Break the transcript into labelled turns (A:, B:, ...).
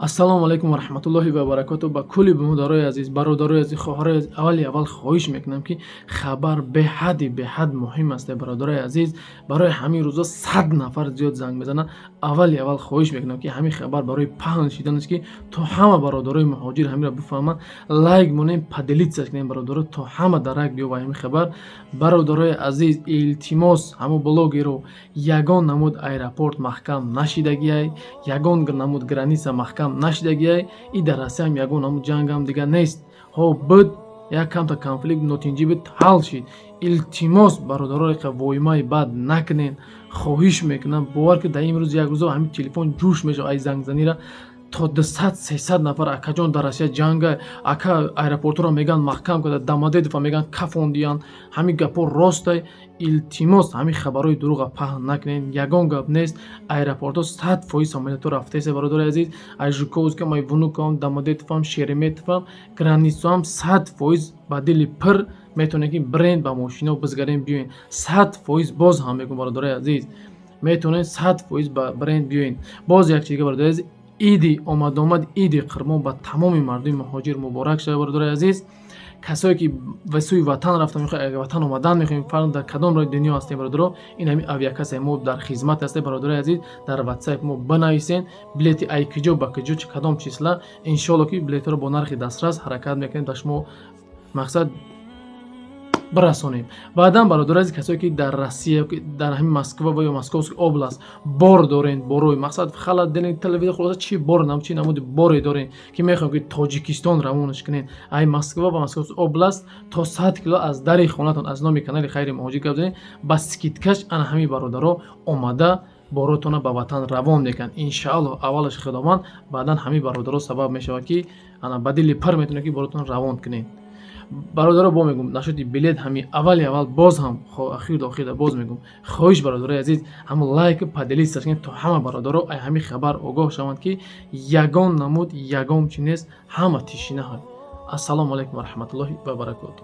A: Ассалому алайкум ва раҳматуллоҳи ва баракоту ба кулли модарои азиз, бародарои азиз, хоҳарои азиз. Аввали аввал хоҳиш мекунам, ки хабар беҳади беҳад муҳим аст, бародарои азиз. Барои ҳамин рӯзо 100 нафар зиёд занг мезананд. Аввали аввал хоҳиш мекунам, ки ҳамин хабар барои паҳн шиданаш, ки то ҳама бародарои муҳоҷир ҳаминро бифаҳманд, лайк монем, поделиться кунем, бародаро, то ҳама дарак биёба ҳамин хабар. Бародарои азиз, илтимос, ҳамун блогеро, ягон намуд аэропорт маҳкам нашидагиай, ягон намуд граница маҳкам нашидагиай. И дар Россияам ягон намуд ҷангам дига нест. Ҳо, буд як камта конфликт, нотинҷӣ буд, ҳал шид. Илтимос, бародаро, иқа воимаи бад накунен, хоҳиш мекунам. Бовар ки дар имрӯз як рӯзо ҳамин телефон ҷӯш мешавад ай зангзанира, то 200, 300 нафар: «Акаҷон, дар Россия ҷанга, ака, аэропортҳоро мегӯянд маҳкам карда, Домодедово мегӯянд кафондиянд». Ҳамин гапҳо ростай. Илтимос, ҳамин хабарҳои дурӯға паҳн накунед, ягон гап нест. Аэропортҳо 100% самолётҳо рафтаест, бародари азиз. Ай Жуковскиам, ай Внуковам, Домодедовам, Шереметьевам, границаам 100% ба дили пир метавонед, ки бирен, ба мошино бизгарен, биёен 100%. Боз ҳам мегӯм, бародарои азиз, метавонед 100% ба бренд биёен. Боз як чиз дига, бародари азиз, иди омадомад, Иди Қурбон ба тамоми мардуми муҳоҷир муборак шавад. Бародарои азиз, касое ки ба сӯи ватан рафта мехоҳед, агар ватан омадан мехоҳем, фарқ дар кадом роҳи дунё ҳастем, бародаро, ин ҳамин авиакассаи мо дар хизмат ҳастем. Бародарои азиз, дар Ватсап мо бинависен, билети ай киҷо ба киҷо, чи кадом числа, иншоалло, ки билетҳоро бо нархи дастрас ҳаракат мекунем, ба шумо мақсад бирасонем. Баъдан, бародари азиз, касое ки дар Россия, дар ҳамин Москва ва ё Московский область бор дорен, борои мақсад холодильник, телевизор, хулоса, чи бор, чи намуди боре дорен, ки мехоҳем, ки Тоҷикистон равонаш кунен, ай Москва ва Московский область то 100 кило аз дари хонатон, аз номи канали Хайри Муҳоҷир гап занед, ба скидкаш ана ҳамин бародаро омада боротона ба ватан равон мекунанд, иншаалло. Аввалаш Худованд, баъдан ҳамин бародаро сабаб мешавад, ки ана ба дили пар метавонед, ки боротон равон кунед. Бародаро, бо мегӯм, нашоти билет ҳами аввали аввал, боз ҳам ахирду охирда боз мегӯм, хоҳиш, бародарои азиз, ҳамун лайк, поделиться кунед, то ҳама бародаро ай ҳамин хабар огоҳ шаванд, ки ягон намуд, ягон чи нест, ҳама тишина. Ассалому алайкум ва раҳматуллоҳи ва баракоту.